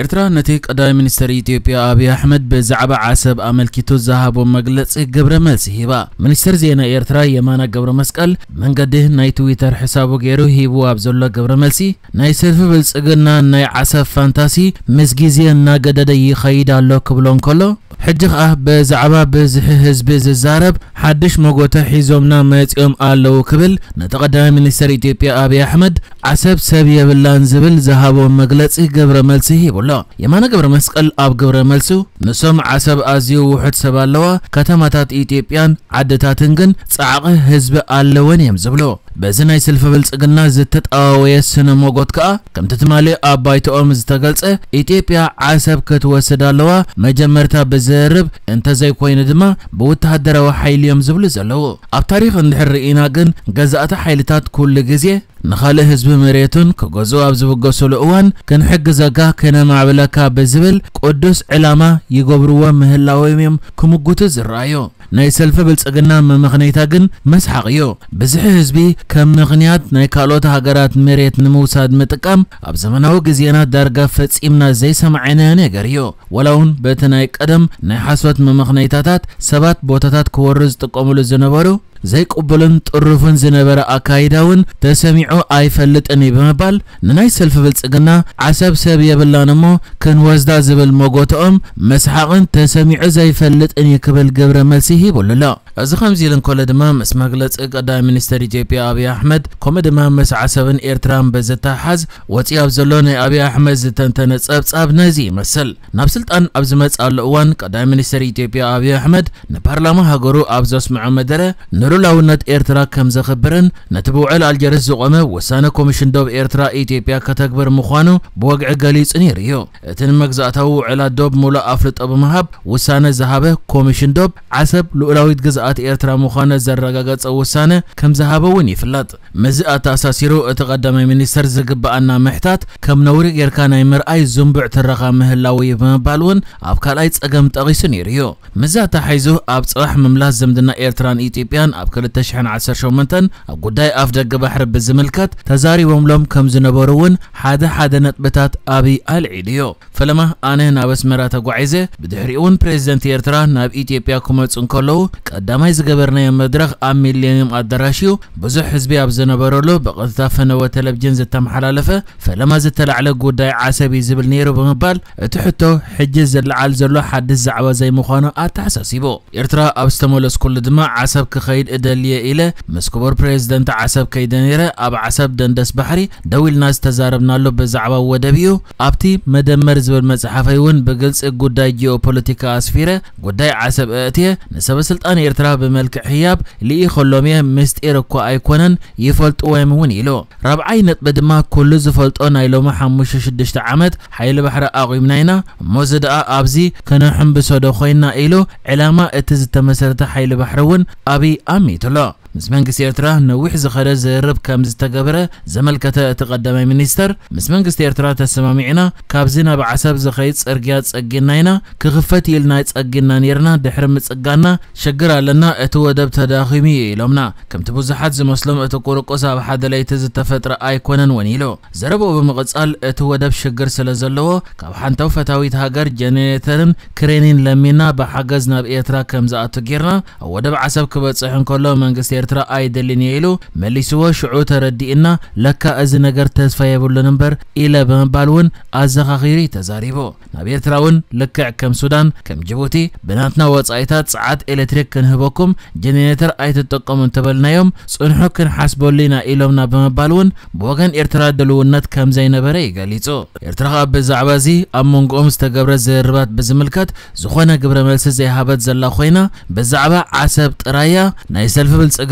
ኤርትራ ነቲ ቀዳማይ ሚኒስተር ኢትዮጵያ ኣብይ ኣሕመድ ብዛዕባ ዓሰብ ኣመልኪቱ ዝሃቦ መግለጺ ግብረ መልሲ ሂባ። ሚኒስተር ዜና ኤርትራ የማነ ገብረ መስቀል መንገዲ ናይ ትዊተር ሕሳቡ ገይሩ ሂቡ ኣብ ዘሎ ግብረ መልሲ፣ ናይ ሰልፊ ብልጽግና ናይ ዓሰብ ፋንታሲ ምስ ግዜ እናገደደ ይኸይድ ኣሎ ክብሎ እንከሎ፣ ሕጂ ኸኣ ብዛዕባ ብዝሒ ህዝቢ ዝዛረብ ሓድሽ መጎተ ሒዞምና መጺኦም ኣለዉ ክብል ነቲ ቀዳማይ ሚኒስተር ኢትዮጵያ ኣብይ ኣሕመድ ዓሰብ ሰብ የብላን ዝብል ዝሃቦ መግለጺ ግብረ መልሲ ሂቡ ኣሎ። የማነ ገብረ መስቀል ኣብ ግብረ መልሱ፣ ንሶም ዓሰብ ኣዝዩ ውሑድ ሰብ ኣለዋ፣ ከተማታት ኢትዮጵያን ዓድታትን ግን ጻዕቒ ህዝቢ ኣለወን እዮም ዝብሉ። በዚ ናይ ሰልፊ ብልጽግና ዝተጠዋወየ ስነ ሞጎት ከኣ፣ ከምቲ ትማሊ ኣብ ባይቶኦም ዝተገልጸ፣ ኢትዮጵያ ዓሰብ ክትወስድ ኣለዋ፣ መጀመርታ ብዝርርብ፣ እንተዘይኮይኑ ድማ ብወተሃደራዊ ሓይሊ እዮም ዝብሉ ዘለዉ። ኣብ ታሪኽ እንድሕር ርኢና ግን፣ ገዛእቲ ሓይልታት ኩሉ ግዜ ንኻልእ ህዝቢ መሬቱን ክገዝኡ ኣብ ዝብገሱሉ እዋን፣ ክንሕግዘካ፣ ከነማዕብለካ ብዝብል ቅዱስ ዕላማ ይገብርዎ ምህላዎም እዮም ክምጉቱ ዝረኣዩ። ናይ ሰልፊ ብልጽግና መመኽነይታ ግን መስሓቕ እዩ። ብዝሒ ህዝቢ ከም ምኽንያት ናይ ካልኦት ሃገራት መሬት ንምውሳድ ምጥቃም ኣብ ዘመናዊ ግዜና ዳርጋ ፈጺምና ዘይሰማዕናዮ ነገር እዩ። ወላ እውን በቲ ናይ ቀደም ናይ ሓሶት መመኽነይታታት ሰባት ቦታታት ክወሩ ዝጥቀሙሉ ዝነበሩ ዘይቅቡልን ጥሩፍን ዝነበረ ኣካይዳ እውን ተሰሚዑ ኣይፈልጥን እዩ ብምባል፣ ንናይ ሰልፊ ብልጽግና ዓሰብ ሰብ የብላን እሞ ክንወስዳ ዝብል መጎተኦም መስሓቕን ተሰሚዑ ዘይፈልጥን እዩ ክብል ግብረ መልሲ ሂቡሉ ኣሎ። እዚ ከምዚ ኢሉ እንከሎ ድማ፣ ምስ መግለጺ ቀዳማይ ሚኒስተር ኢትዮጵያ ኣብይ ኣሕመድ፣ ከምኡ ድማ ምስ ዓሰብን ኤርትራን ብዝተሓሓዝ ወጺኡ ኣብ ዘሎ ናይ ኣብይ ኣሕመድ ዝተንተነ ጸብጻብ ነዚ ይመስል። ናብ ስልጣን ኣብ ዝመጽኣሉ እዋን፣ ቀዳማይ ሚኒስተር ኢትዮጵያ ኣብይ ኣሕመድ ንፓርላማ ሃገሩ ኣብ ዘስምዖ መደረ፣ ንሉላውነት ኤርትራ ከም ዘኽብርን ነቲ ብውዕል ኣልጀርስ ዝቖመ ውሳነ ኮሚሽን ዶብ ኤርትራ ኢትዮጵያ ከተግብር ምዃኑ ብወግዒ ገሊጹ ነይሩ እዩ። እቲ ንመግዛእታዊ ውዕላት ዶብ ሙሉእ ኣፍልጦ ብምሃብ ውሳነ ዝሃበ ኮሚሽን ዶብ፣ ዓሰብ ልኡላዊት ግዝኣት ኤርትራ ምዃነ ዘረጋገጸ ውሳነ ከም ዝሃበ እውን ይፍለጥ። ምስዚ ኣተኣሳሲሩ፣ እቲ ቀዳማይ ሚኒስተር ዝግበኣና ምሕታት ከም ነውሪ ጌርካ ናይ ምርኣይ ዝንቡዕ ትረኻ ምህላዉ እዩ ብምባል እውን ኣብ ካልኣይ ጸገም ጠቒሱ ነይሩ እዩ። ምስዚ ኣተሓሒዙ፣ ኣብ ጽባሕ ምምላስ ዝምድና ኤርትራን ኢትዮጵያን ኣብ ክልተ ሽሕን ዓሰርተ ሸሞንተን ኣብ ጉዳይ ኣፍ ደገ ባሕሪ ብዝምልከት ተዛሪቦምሎም ከም ዝነበሩ እውን ሓደ ሓደ ነጥብታት ኣብይ ኣልዒሉ እዩ። ፈለማ ኣነ ናብ ኣስመራ ተጓዒዘ። ብድሕሪኡ እውን ፕሬዚደንት ኤርትራ ናብ ኢትዮጵያ ክመጹ እንከለዉ ቀዳማይ ዝገበርናዮ መድረኽ ኣብ ሚሌኒየም ኣዳራሽ እዩ። ብዙሕ ህዝቢ ኣብ ዝነበረሉ ብቐጥታ ፈነወ ቴሌቪዥን ዝተመሓላለፈ ፈለማ ዝተላዕለ ጉዳይ ዓሰብ እዩ ዝብል ነይሩ ብምባል እቲ ሕቶ ሕጂ ዝለዓል ዘሎ ሓድሽ ዛዕባ ዘይምዃኑ ኣተሓሳሲቡ። ኤርትራ ኣብ ዝተመለስኩሉ ድማ ዓሰብ ክኸይድ እደልየ ኢለ ምስ ክቡር ፕሬዚደንት ዓሰብ ከይደ ነይረ። ኣብ ዓሰብ ደንደስ ባሕሪ ደው ኢልና ዝተዛረብናሉ ብዛዕባ ወደብ እዩ። ኣብቲ መደመር ዝብል መጽሓፈይ እውን ብግልጺ ጉዳይ ጂኦፖለቲካ ኣስፊረ፣ ጉዳይ ዓሰብ ኣእትየ፣ ንሰበ ስልጣን ኤርትራ ብመልክዕ ህያብ ልኢኸሎም እየ፣ ምስጢር እኳ ኣይኮነን፣ ይፈልጥዎ እዮም እውን ኢሉ። ራብዓይ ነጥቢ ድማ ኩሉ ዝፈልጦ ናይ ሎሚ ሓሙሽተ ሽዱሽተ ዓመት ሓይሊ ባሕሪ ኣቑምና ኢና፣ እሞ እዚ ደኣ ኣብዚ ከነሕንብሶ ዶ ኮይና ኢሉ ዕላማ እቲ ዝተመሰረተ ሓይሊ ባሕሪ እውን ኣብይ ኣሚቱ ኣሎ። ምስ መንግስቲ ኤርትራ ነዊሕ ዝኸደ ዝርርብ ከም ዝተገበረ ዘመልከተ እቲ ቀዳማይ ሚኒስተር፣ ምስ መንግስቲ ኤርትራ ተሰማሚዕና ካብዚ ናብ ዓሰብ ዝኸይድ ጽርግያ ጸጊና ኢና፣ ክኽፈት ኢልና ጸጊና ነይርና፣ ድሕሪ ምጽጋና ሽግር ኣለና፣ እቲ ወደብ ተዳኺሙ እዩ ኢሎምና። ከምቲ ብዙሓት ዝመስሎም እቲ ቁርቁስ ኣብ ሓደ ለይቲ ዝተፈጥረ ኣይኮነን እውን ኢሉ። ዘረባኡ ብምቕጻል፣ እቲ ወደብ ሽግር ስለ ዘለዎ፣ ካብ ሓንታው ፈታዊት ሃገር ጀነሬተርን ክሬንን ለሚና ብሓገዝ ናብ ኤርትራ ከም ዝኣቱ ጌርና፣ ኣብ ወደብ ዓሰብ ክበጽሕ እንከሎ መንግስቲ ኤርትራ ኣይደልን እየ ኢሉ መሊስዎ። ሽዑ ተረዲእና፣ ለካ እዚ ነገር ተስፋ የብሉን እምበር ኢለ ብምባል እውን ኣዘኻኺሩ እዩ ተዛሪቡ። ናብ ኤርትራ እውን ልክዕ ከም ሱዳን፣ ከም ጅቡቲ፣ ብናትና ወጻኢታት ጸዓት ኤሌክትሪክ ክንህበኩም ጀነሬተር ኣይትጥቀሙ እንተበልናዮም፣ ጽንሑ ክንሓስበሉ ኢና ኢሎምና ብምባል እውን ብወገን ኤርትራ ድልውነት ከም ዘይነበረ እዩ ገሊጹ። ኤርትራ ከኣ ብዛዕባ እዚ ኣብ መንጎኦም ዝተገብረ ዝርርባት ብዝምልከት ዝኾነ ግብረ መልሲ ዘይሃበት ዘላ ኮይና፣ ብዛዕባ ዓሰብ ጥራያ ናይ ሰልፊ ብልጽግና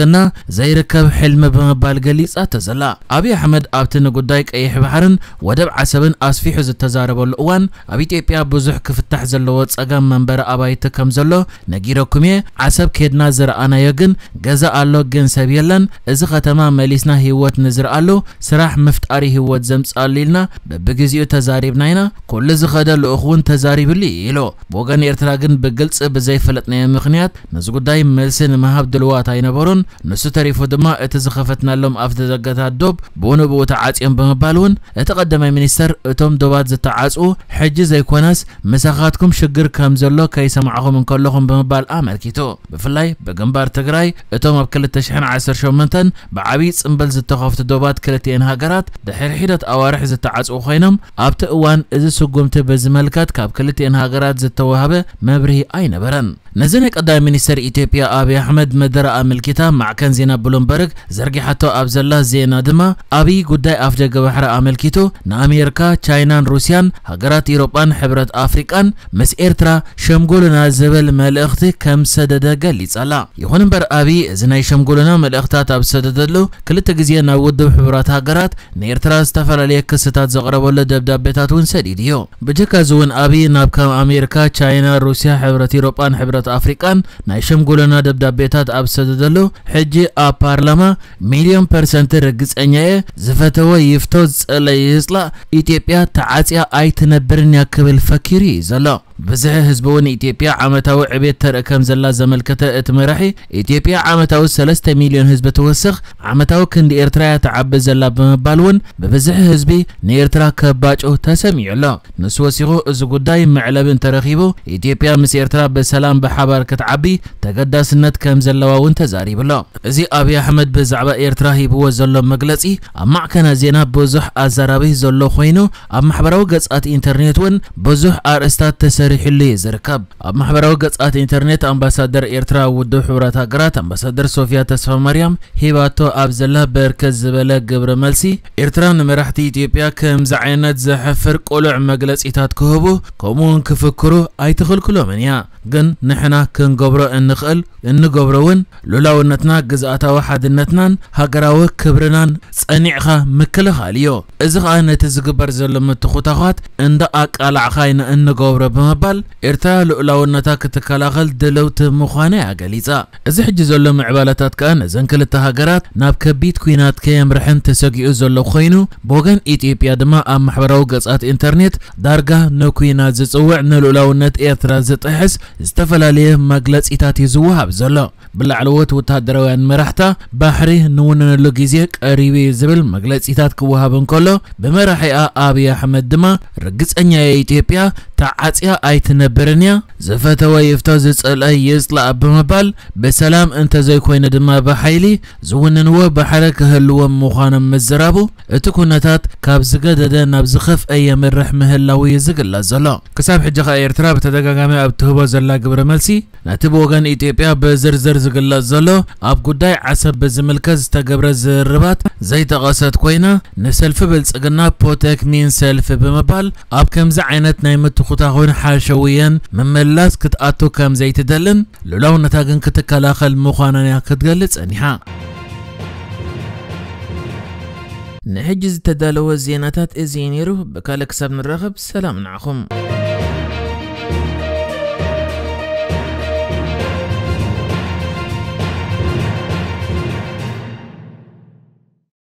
ዘይርከብ ሕልሚ ብምባል ገሊጻቶ ዘላ። ኣብይ ኣሕመድ ኣብቲ ንጉዳይ ቀይሕ ባሕርን ወደብ ዓሰብን ኣስፊሑ ዝተዛረበሉ እዋን፣ ኣብ ኢትዮጵያ ብዙሕ ክፍታሕ ዘለዎ ጸገም መንበሪ ኣባይቲ ከም ዘሎ ነጊረኩም እየ። ዓሰብ ኬድና ዝረኣናዮ ግን ገዛ ኣሎ፣ ግን ሰብ የለን። እዚ ከተማ መሊስና ህይወት ንዝርኣሉ፣ ስራሕ ምፍጣሪ ህይወት ዘምጽኣሉ ኢልና በብግዜኡ ተዛሪብና ኢና። ኩሉ ዝኸደ ልኡኽ እውን ተዛሪብሉ እዩ ኢሉ። ብወገን ኤርትራ ግን ብግልጺ ብዘይፈለጥናዮ ምኽንያት ነዚ ጉዳይ መልሲ ንምሃብ ድልዋት ኣይነበሩን። ንሱ ተሪፉ ድማ እቲ ዝኸፈትናሎም ኣፍ ደገታት ዶብ ብኡ ንብኡ ተዓጽዮም ብምባል እውን እቲ ቀዳማይ ሚኒስተር እቶም ዶባት ዝተዓጽኡ ሕጂ ዘይኮነስ ምሳኻትኩም ሽግር ከም ዘሎ ከይሰማዕኹም እንከለኹም ብምባል ኣመልኪቱ። ብፍላይ ብግንባር ትግራይ እቶም ኣብ ክልተ ሽሕን ዓሰርተ ሸሞንተን ብዓብዪ ጽምብል ዝተኸፍቱ ዶባት ክልቲኤን ሃገራት ድሕሪ ሒደት ኣዋርሕ ዝተዓጽኡ ኮይኖም ኣብቲ እዋን እዚ ስጉምቲ ብዝመልከት ካብ ክልቲኤን ሃገራት ዝተዋህበ መብርሂ ኣይነበረን። ነዚ ናይ ቀዳማይ ሚኒስተር ኢትዮጵያ ኣብይ ኣሕመድ መደረ ኣመልኪታ ማዕከን ዜና ብሉምበርግ ዘርጊሓቶ ኣብ ዘላ ዜና ድማ ኣብይ ጉዳይ ኣፍደገ ባሕሪ ኣመልኪቱ ንኣሜሪካ፣ ቻይናን ሩስያን፣ ሃገራት ኢሮጳን ሕብረት ኣፍሪቃን ምስ ኤርትራ ሸምጎሉና ዝብል መልእኽቲ ከም ሰደደ ገሊጻ ኣላ። ይኹን እምበር ኣብይ እዚ ናይ ሸምጎሉና መልእኽታት ኣብ ሰደደሉ ክልተ ግዜ ናብ ውድብ ሕቡራት ሃገራት ንኤርትራ ዝተፈላለየ ክስታት ዘቕረበሉ ደብዳቤታት እውን ሰዲዱ እዩ። ብጀካ እዚ እውን ኣብይ ናብ ከም ኣሜሪካ፣ ቻይና፣ ሩስያ፣ ሕብረት ኢሮጳን ሕብረት ኣፍሪቃን ናይ ሸምጎሎና ደብዳቤታት ኣብ ሰደደሉ ሕጂ ኣብ ፓርላማ ሚልዮን ፐርሰንት ርግጸኛ እየ ዝፈተወ ይፍቶ ዝጸለየ ይጽላእ ኢትዮጵያ ተዓጽያ ኣይትነብርን እያ ክብል ፈኪሩ እዩ ዘሎ። ብዝሒ ህዝቢ እውን ኢትዮጵያ ዓመታዊ ዕቤት ተርኢ ከም ዘላ ዘመልከተ እቲ መራሒ ኢትዮጵያ ዓመታዊ ሰለስተ ሚልዮን ህዝቢ ትወስኽ ዓመታዊ ክንዲ ኤርትራ እያ ትዓቢ ዘላ ብምባል እውን ብብዝሒ ህዝቢ ንኤርትራ ከባጩ ተሰሚዑ ኣሎ። ንሱ ወሲኹ እዚ ጉዳይ መዕለቢ እንተረኺቡ ኢትዮጵያ ምስ ኤርትራ ብሰላም ብሓባር ክትዓቢ ተገዳስነት ከም ዘለዋ እውን ተዛሪቡ ኣሎ። እዚ ኣብይ ኣሕመድ ብዛዕባ ኤርትራ ሂብዎ ዘሎ መግለጺ ኣብ ማዕከናት ዜና ብዙሕ ኣዛራቢ ዘሎ ኮይኑ ኣብ ማሕበራዊ ገጻት ኢንተርኔት እውን ብዙሕ ኣርእስታት ተሰሪሕሉ እዩ ዝርከብ። ኣብ ማሕበራዊ ገጻት ኢንተርኔት ኣምባሳደር ኤርትራ ኣብ ውድብ ሕቡራት ሃገራት ኣምባሳደር ሶፊያ ተስፋ ማርያም ሂባቶ ኣብ ዘላ ብርክት ዝበለ ግብረ መልሲ ኤርትራ ንመራሕቲ ኢትዮጵያ ከምዚ ዓይነት ዘሕፍር ቅሉዕ መግለጺታት ክህቡ ከምኡ እውን ክፍክሩ ኣይትኽልክሎምን እያ። ግን ንሕና ክንገብሮ እንኽእል እንገብሮ እውን ሉላውነትና ግዝኣታዊ ሓድነትናን ሃገራዊ ክብርናን ጸኒዕኻ ምክልኻል እዩ። እዚ ኸኣ ነቲ ዝግበር ዘሎ ምትኹታዃት እንዳ ኣቃላዕኻ ኢና እንገብሮ ብምባል ኤርትራ ልኡላውነታ ክትከላኸል ድልውቲ ምዃና እያ ገሊጻ። እዚ ሕጂ ዘሎ ምዕባለታት ከኣ ነዘን ክልተ ሃገራት ናብ ከቢድ ኲናት ከየምርሐን ተሰጊኡ ዘሎ ኮይኑ ብወገን ኢትዮጵያ ድማ ኣብ ማሕበራዊ ገጻት ኢንተርኔት ዳርጋ ንኲናት ዝጽውዕ ንልኡላውነት ኤርትራ ዝጥሕስ ዝተፈላለየ መግለጺታት እዩ ዝወሃብ ዘሎ። ብላዕለዎት ወታደራውያን መራሕታ ባሕሪ ንውንነሉ ግዜ ቀሪቡ እዩ ዝብል መግለጺታት ክወሃብ እንከሎ ብመራሒኣ ኣብይ ኣሕመድ ድማ ርግጸኛ እየ ኢትዮጵያ ተዓጽያ ኣይትነብርን እያ ዝፈተወ ይፍቶ ዝጸልአ ይጽላእ ብምባል ብሰላም እንተዘይኮይኑ ድማ ብሓይሊ ዝውንንዎ ባሕሪ ክህልዎም ምዃኖም ምዝራቡ እቲ ኩነታት ካብ ዝገደደ ናብ ዝኸፍአ የምርሕ ምህላው እዩ ዝግለጽ ዘሎ። ክሳብ ሕጂ ከኣ ኤርትራ ብተደጋጋሚ ኣብ ትህቦ ዘላ ግብረ መልሲ ነቲ ብወገን ኢትዮጵያ ብዝርዝር ዝግለጽ ዘሎ ኣብ ጉዳይ ዓሰብ ብዝምልከት ዝተገብረ ዝርርባት ዘይጠቐሰት ኮይና ንሰልፊ ብልጽግና ፖተክሚን ሰልፊ ብምባል ኣብ ከምዚ ዓይነት ናይ ምትኹታኹን ሓሸውየን ምምላስ ክትኣቱ ከም ዘይትደልን ልኡላውነታ ግን ክትከላኸል ምዃናን እያ ክትገልጽ ጸኒሓ። ንሕጂ ዝተዳለወ ዜናታት እዚ እዩ ነይሩ። ብካልእ ክሳብ ንራኸብ ሰላም ንዓኹም።